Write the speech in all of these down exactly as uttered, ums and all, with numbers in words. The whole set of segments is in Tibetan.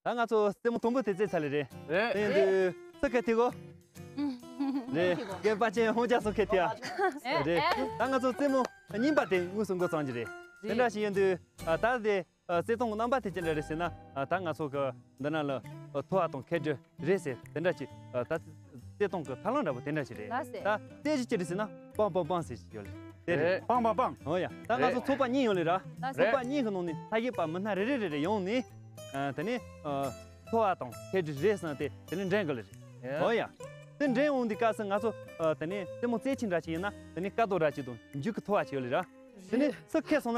ད་ང་ཚོ་རྩེད་མོ་དང་པོ་དེ་རྩེས་ཚར་ལེ་རེད། རེད། དེ་ཡིན་དུས་སུ་ཁ་ཐི་གོ་རེད། རྒན་པ་ཅན་ཧོང་ཅག་སུ་ཁ་ཐི་ཨ། རེད། ད་ང་ཚོ་རྩེད་མོ་གཉིས་པ་དེ་དངོས་སུ་འགོ་བརྩམས་ཀྱི་རེད། དེ་འདྲ་ཞིག་ཡིན་དུས་ད་དེ་རྩེད་སྟངས་ཀྱི་རྣམ་པ་དེ་ཅི་འདྲ་རེད་ཟེར་ན། ད་ང་ཚོ་གི་འདི་ན་ལ་ཐོ་བ་དང་ཁེ་དྲི་རེད་ཟེར་དེ་འདྲ་ཅིག་ད་རྩེད་སྟངས་ཀྱི་ཐབས་ལམ་འདྲ་པོ་དེ་འདྲ་ཞིག་རེད། ད་རྩེད་གཞི་ཅི་རེད་ཟེར་ན་པང་པང་པང་ཟེར་ཞིག་ཡོད་ལེ། དེ་རེད། པང་པང་པང་། ཨོ་ཡ། ད་ང་ཚོ་ཚོགས་པ་གཉིས་ཡོད་ལེ་ར། ཚོགས་པ་གཉིས་ཀྱི་ནང་ནས་ལྷ་ཞིག་པ་མི་སྣ་རེ་རེ་རེ་རེ་ཡོང་ནས་དེ་ནས་ཐོ་བ་དང་ཁེ་དྲི་རེད་ཟེར་ན་དེ་དེ་ནས་འགྲན་གི་ལེ་རེད། ཨོ་ཡ། དེ་འགྲན་འོང་དུས་སྐབས་སུ་ང་ཚོ་དེ་ནས་རྩེད་མོ་རྩེ་ཆེན་འདྲ་ཅིག་ཡིན་ན་དེ་ནས་ཀ་རྡོ་འདྲ་ཅིག་དང་མཇུག་གི་ཐོ་བ་ཅིག་ཡོད་ལེ་ར། དེ་ནས་སུ་ཁེ་སོང་ན་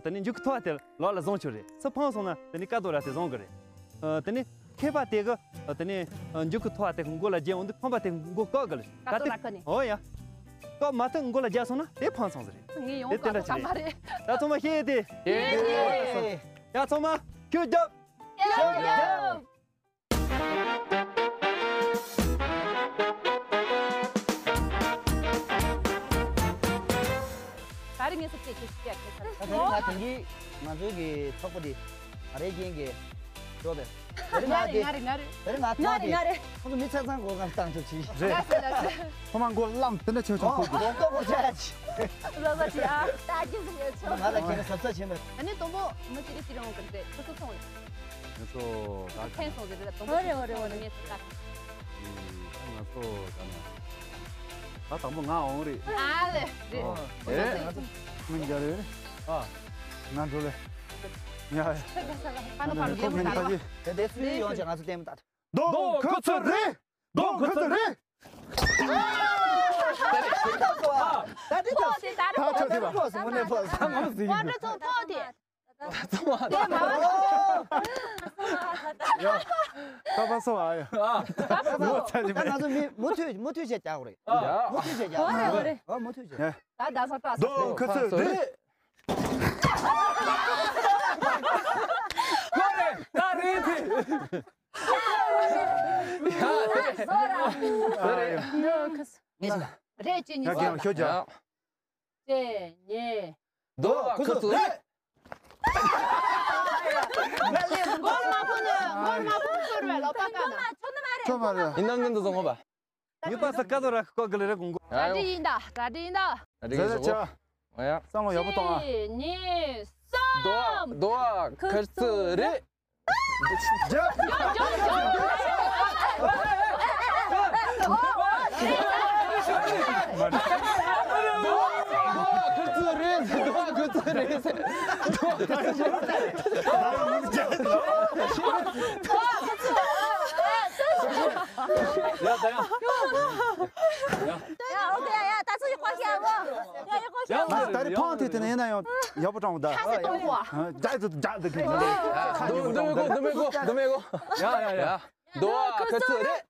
དེ་ནས་མཇུག་གི་ཐོ་བ་དེ་ལག་ལ་བཟུང་ཆོག་རེད། སུ་འཕངས་སོང་ན་དེ་ནས་ཀ་རྡོ་ར་དེ་བཟུང་གི་རེད། དེ་ནས་ཁེ་པ་དེ་གི་དེ་ནས་མཇུག་གི་ཐོ་བ་དེ་གི་མགོ་ལ་རྒྱན་འོང་དུས་འཕངས་པ་དེ་གི་མགོ་བཀག་གི་རེད། ཀ་རྡོ་ར་ཁ་ནས། ཨོ་ཡ། བཀག་མ་ཐུབ་མགོ་ལ་རྒྱག་སོང་ན་དེ་འཕངས་སོང་ཟེར་རེད། ངས་ཡོང་དེ་དེ་འདྲ་ཀ་རྡོ་ཅིག་རེད། ད་ཚང་མ་ཤེས་ཡོད་དེ། ཡ་ཚང་མ་ཁྱོད་རྒྱབ། རྒྱབ་རྒྱབ། ག་རེ་ངས་སུ་སྐད་ཆེ་ཞིག་བཤད་ཁེ་ས་རེད། ད་དེ་རིང་ང་དེང་གི་ང་ཚོའི་གི་ཚོགས་པ་འདི་ང་རའི་རྒན་གྱི་ཞོགས་པས། དེ་རིང་ང་ང་རེད་དེ་ང་རེད་ང་རེད། དེ་རིང་ང་ང་ཐོག་རེད་ང་རེད། ཁོང་ཚོ་མི་ཚང་ཚང་སྒོ་ཁར་བཏང་ཆོག་ཅི། རེད། ལགས་སོ་ལགས་སོ། ཁོ་མ་མགོ་ལམ་དེ་འདྲ་ཆེ་ཆུང་ཨོ་ཁུག་གི། མགོ་ལྐོག་གོ་ཆ་ཅི། ལགས་སོ་ཅི་ཨ། ད་རྒྱུ་ཟིག་ཡོད་ཆོག་ང་ལ་ཁྱེད་ནས་ཟབ་ས་ཆེན་པོ། ཨ་ནི་དང་པོ་མི་ཅི་རེ་ཅི་རེ་འོང་གི་རེད། ཁོ་ཚོ་ཚོང་རེད། ང་ཚོ་ད་ཕན་སོང་གི་རེད། དང་པོ་ཨོ་རེད་ཨོ་རེད་ཨོ་རེད། ངས་ད་ད་ང་ཚོ་ད་ནས་ད་དང་པོ་ང་འོང་རེད། ཨ་ལེ་རེད། ཨོ་ཨེ། ང་རྒྱ་རེད། ཨ་ང་འགྲོ་ལེ། ཡ་ཡ། ཕ་ནུ་ཕ་ནུ་ཁོ་མིན་ད་ཡི། དེ་དེ་སུའི་ཡོང་ཅེ་ང་ཚོ་ལྟད་མོ་ལྟ། རྡོ་ཁུ་ཚུར་རེད། རྡོ་ཁུ་ཚུར་རེད། ད་འདི་ཐོག་སྟེ་ད་རེ་ད་ཆོག་དེ་ལ། ཕོག་སོང་ནས་ཕོག་སོང་ངམ་ཟིག་ཀོ་འདྲ་ཚོ་ཐོག་དེ། ད་ཚོ་བ་དེ་མ། ཡ། ད་པ་སོ་ཨ་ཡ། ད་པ་སོ། ད་ང་ཚོ་མི་མུ་མཐུད་མུ་མཐུད་བྱས་རྒྱག་དགོས་རེད། ཡ། མུ་མཐུད་བྱས་རྒྱག་དགོས་རེད། ཨོ་མུ་མཐུད་བྱས། ད་ད་ས་ད་ས། རྡོ་ཁུ་ཚུར་རེད། ཁོ་རེད་ད་རེད་དེ། རེད་ཅི་ཉི་ཡ་ཤོ་ཇ། ཅེ་ཉེ། རྡོ་ཁུ་ཚུར་རེད། མགོ་མ་ཕུ་ནི་མགོ་མ་ཕུ་ཚུར་བའི་ལོ་པ་ཀ་ན། ཁྱོད་མ་རེད། ཡིན་ནམ་ནི་འདི་བཟོ་ངོ་པ། ཡུ་པ་ས་ཀ་དོ་ར་ཁོ་གི་ལེ་རེ་གོང་གོ། ག་འདྲི་ཡིན་ད་ག་འདྲི་ཡིན་ད། ཟེར་ཆ། ཨོ་ཡ། བསམ་བློ་ཡག་པོ་གཏོང་ཨ། གཅིག་གཉིས་གསུམ། རྡོ་ཁུ་ཚུར་རེད། རྡོ་ཁུ་ཚུར་རེད། རྡོ་ཁུ་ཚུར་རེད། རྡོ་ཁུ་ཚུར་རེད། ཡ་ད་ཡ། ཡ། ཡ་ཨོ་ཁེ་ཡ་ཡ་ད་ཚོ་ཡོད་ཁ་ཤ་ཨོ། ཡ་ཡོད་ཁ་ཤ། ང་ད་རེ་ཕང་ཐེ་ཐེ་ན་ཡིན་ན་ཡང་ཡག་པོ་དྲང་བ་ད། ཁ་སེ་གཏོང་བ། ད་ཚོ་ད་ད་གི། འདུ་མེ་གོ་འདུ་མེ་གོ་འདུ་མེ་གོ། ཡ་ཡ་ཡ། འདུ་བ་ཁ་ཚོ་རེད།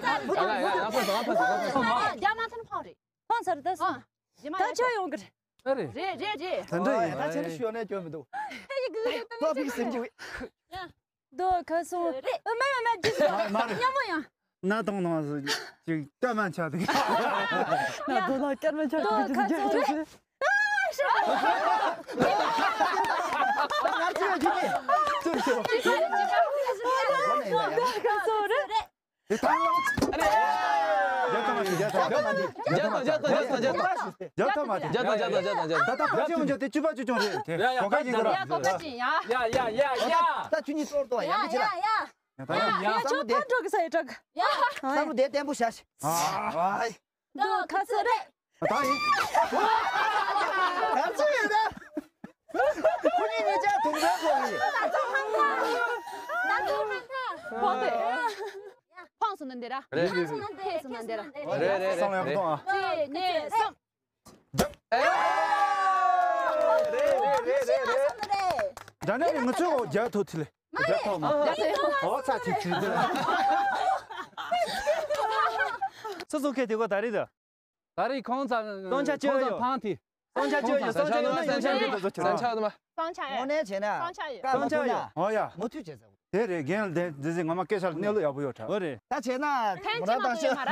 ཡ་ཡ་ཡ་ཕ་སོ་ཕ་སོ་ཕ་སོ། རྒྱ་མ་ཐོན་ཕང་རེད། ཕང་ཚར་ད་སོང་། ད་ཆོས་ཡོང་གི་རེད། རེད་རེད་རེད། ད་འདྲ་ཡིན། ད་ཆེན་ཞུ་ནས་སྐྱོན་མི་འདུག་ཧེ་ཡི་གི་ད་ཕི་སེམས་ཀྱི། རྡོ་ཁ་སོང་། ཨ་མ་མ་མ་ཇི་སོང་། མ་རེད། ཉམས་མོ་ཡང་། ན་དང་ནང་སུ་ཅིག་སྐར་མ་ཆག་དེ། ན་རྡོ་ལ་སྐར་མ་ཆག་དེ་ཁ་སོང་རེད། ང་ཚོས་ཅིག་ཅིག་ཅིག་ཅིག་ཅིག་ཅིག་ཅིག་ཅིག་ཁ་སོང་རེད། རེད། ཨ་རེ། རྒྱ་ཐོག་མ་དེ། རྒྱ་ཐོག་མ་དེ། རྒྱ་ཐོག་མ་དེ། རྒྱ་ཐོག་མ་དེ། རྒྱ་ཐོག་མ་དེ། རྒྱ་ཐོག་མ་དེ། ད་ད་ཕ་ཆེ་འོང་ཅོག་དེ་བཅུ་པ་བཅུ་ཅུང་རེད་དེ། ཡ་ཡ་གོ་ཁ་ཡིན་གོ་ར། ཡ་ཡ་ཡ་ཡ། ད་ཁྱོད་གཉིས་གཙོར་གཏོང་ཡ་མི་བྱེད་ལ། ཡ་ཡ། ད་ཡ་ཡ། ཁྱོད་ཕར་འགྲོ་གི་ས་ཡ་དྲག་ཡ། བསམ་བློ་དེ་བརྟན་པོ་བྱ་ཞིག་ཨ། རྡོ་ཁ་ཚོ་རེད། ད་ཡིན། ག་ཚོད་ཡོད་ན། ཁོ་གཉིས་གཉིས་ཆ་དུང་ཕན་ཚོགས་ཡིན། ད་ཚོ་ཧང་ཐ། ད་ཚོ་ཧང་ཐ། ཕོག་དེ། ཕངས་སོང་ན་འདི་ར། རེད། ཕངས་སོང་ན་འདི་ར། རེད་རེད་རེད། བསམ་བློ་ཡག་པོ་གཏོང་ཨ། གཅིག་གཉིས་གསུམ། ཨེ། རེད་རེད་རེད་རེད་རེད། འདྲ་ནས་ང་ཚོའི་འོ་རྒྱ་ཐོག་ཐི་ལེ། རྒྱ་ཐོག་མ། འོ་ཚ་ཐི་ཐི་འདི། སོ་སོ་ཁེ་དེ་གོ་ད་རེད་ད། ད་རེས་ཁོང་ཚ་སྟོང་ཆ་བཅུ་ཡོད། ཁོང་ཚ་ཕང་ཐི། སྟོང་ཆ་བཅུ་ཡོད། སྟོང་ཆ་ཡོད་ན་སྟོང་ཆ་ཡོད། སྟོང་ཆ་ཡོད་མ། སྟོང་ཆ་ཡོད། དངོས་གནས་བྱས་ན་སྟོང་ཆ་ཡོད། སྟོང་ཆ་ཡོད། ཨོ་ཡ། མུ་མཐུད་བྱས་ཟེར། དེ་རེད། རྒན་ལ་དེ་འདི་ཟིག་ངོ་མ་སྐད་ཆ་ལ་གནས་ལུགས་ཡག་པོ་ཡོད་དྲ། ཨོ་རེད། ད་བྱས་ན་ཕན་ཐེངས་མ་གཏོགས་ཡོད་མ་ར།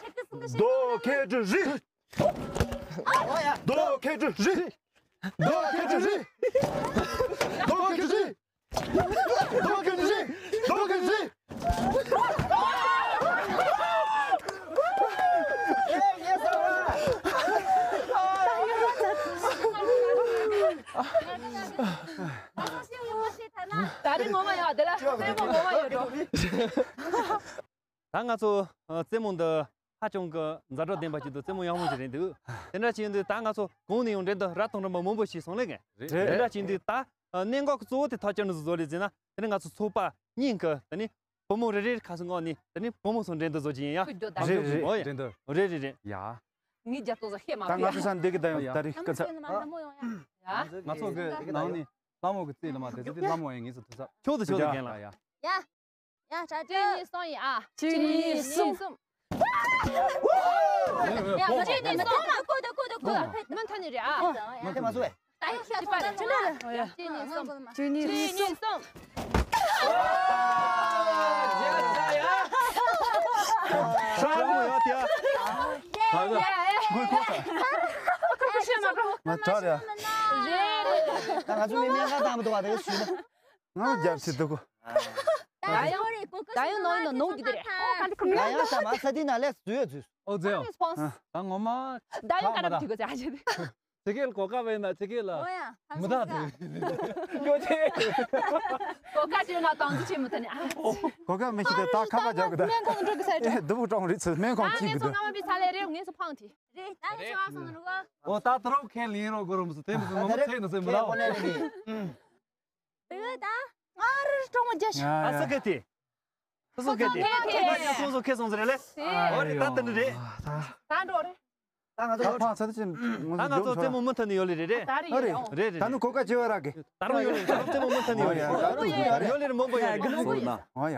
རྡོ་ཁེ་ཀྲི་རི། རྡོ་ཁེ་ཀྲི་རི། རྡོ་ཁེ་ཀྲི་རི། རྡོ་ཁེ་ཀྲི་རི། རྡོ་ཁེ་ཀྲི་རི། རྡོ་ཁེ་ཀྲི་རི། ད་རེས་ངོ་མ་ཡོད་དེ་ལ་རྩེད་མོ་ངོ་མ་ཡོད་འགྲོ། ད་ང་ཚོ་ཨ་རྩེད་མོ་འདི་ཧ་ཅང་གི་མཛའ་གྲོགས་ལྡན་པ་ཅིག་འདུག་རྩེད་མོ་ཡག་མོ་ཞིག་རེད་འདུག་དེ་འདྲ་ཅིག་ཡིན་དུས་ད་ང་ཚོ་གོང་ནས་ཡང་འགྲན་བསྡུར་རབ་དང་རིམ་པ་མང་པོ་ཞིག་སོང་ལེ་ངས། རེད། དེ་འདྲ་ཅིག་ཡིན་དུས་ད་ཨ་གནད་འགག་གཙོ་བོ་དེ་ཐག་གཅོད་ནི་བཟོ་ལས་ཟིན་ན་དེ་ནི་ང་ཚོ་ཚོགས་པ་གཉིས་ཀྱི་དེ་ནི་བུ་མོ་རེ་རེ་ཁ་སང་ངོགས་ནས་དེ་ནི་བུ་མོ་ཚོ་འགྲན་བསྡུར་བཟོ་གི་ཡིན་ཡ། ཁུ་རྒྱོ་ད། རེད་རེད། འོ་ཡ། འགྲན་བསྡུར། རེད་རེད་རེད། ཡ། ངའི་རྒྱ་ཏོ་ཟ་ཤེས་མ་ད་ང་ཚོ་ས་འདི་གི་ད་ཡང་ད་རེས་སྐད་ཆ། ང་ཚོ་གི་ནང་ནས་ལྷ་མོ་གི་རྩེད་ལ་མ་དེ་ཚོ་དེ་ལྷ་མོ་ཡང་ངེས་སུ་ཐུབ་ས། ཁྱོད་དུ་ཁྱོད་དུ་རྒན་ལ། ཡ། ཡ། ཡ་ཡ་ད་གཅིག་གཉིས་གསུམ་ཡིན་ཨ། གཅིག་གཉིས་གསུམ། ཡ་གཅིག་གཉིས་གསུམ། ཁོ་དེ་ཁོ་དེ་ཁོ་དེ། མུ་མཐུད་ནས་རེད་ཨ། མུ་མཐུད་མ་བཟོ་བས། ད་ཡ་ཤ་པ་རེད། ཅི་འདྲ་རེད། གཅིག་གཉིས་གསུམ། གཅིག་གཉིས་གསུམ། ཧྲ་མོ་ཡ་དེ་ཨ། ཧ་གོ་ཧ་གོ་ཧ་གོ་ཤ་མ་གོ། ང་ད་རེད། རེད་རེད། ད་ང་ཚོ་མི་མེད་ང་དང་མི་འདུག་བ་དེ་ཞུས་ན། ང་རྒྱབ་ཕྱི་འདུག་གོ། ད་ཡང་ད་ཡང་ནོར་ཡིན་ན་ནོར་གྱི་དེ་རེད། ད་ཡང་ས་མ་ས་དེ་ན་ལས་བཟོས་ཡོད་ཚུལ། ཨོ་ཛེ། ད་ངོ་མ། ད་ཡང་ཀ་རམ་ཐུག་གི་ཟེར་ཨ་ཅེ། ཅི་གེ་ལ་གོ་སྐབས་ཡིན་ན་ཅི་གེ་ལ་ཨོ་ཡ། མི་ད་ཚེ་ཡོ་ཆེ། གོ་སྐབས་ཅི་ན་དང་ཅི་ཆེ་མི་ད་ནི་ཨ། གོ་སྐབས་མི་ཤི་དེ་ད་ཁ་པ་རྒྱབ་གི་ད། སྨན་ཁང་འགྲོ་གི་ས་རེད། ཨེ་སྡུག་པོ་གྲོང་རེད་ཚུལ་སྨན་ཁང་ཨ་གཅིག་ངེས་གི་སུ་ད། ང་མ་བི་ས་ལེ་རེད། ངེས་སུ་ཕང་ཐི། རེད། ད་ངེས་སུ་ཨ་སོང་ནུ་གོ། ཨོ་ད་ད་རོགས་ཁས་ལེན་རོགས་གོ་རོམ་སུ་དེ་མི་སུ་ངོ་མ་ཚེ་ནུ་སེ་མི་ད། དེ་ད། ང་རི་ཀྲོང་རྒྱ་ཤ། ཨ་སོ་གེ་ཏི། སོ་སོ་གེ་ཏི། ཁོ་ཁ་ཅིག་སོ་སོ་ཁེ་སོང་ཟེར་ལེ། ཨོ་རེད་ད་ད་ནི་རེད། ད་འགྲོ་རེད། ད་ང་ཚོ་ད་ཕ་ཚ་དེ་ཅན་ད་ང་ཚོ་རྩེད་མོ་མུ་མཐུད་ནི་ཡོད་ལེ་རེད་རེད། ད་རེད་ཡོད་རེད། རེད་རེད། ད་ནི་གོ་ཀ་ཅི་བ་ར་གེ། ད་རུང་ཡོད་ལེ་ད་རུང་རྩེད་མོ་མུ་མཐུད་ནི་ཡོད་ལེ། ཡོད་ལེ་རེད་མོ་པ་ཡོད་ལེ། ཨོ་ཡ།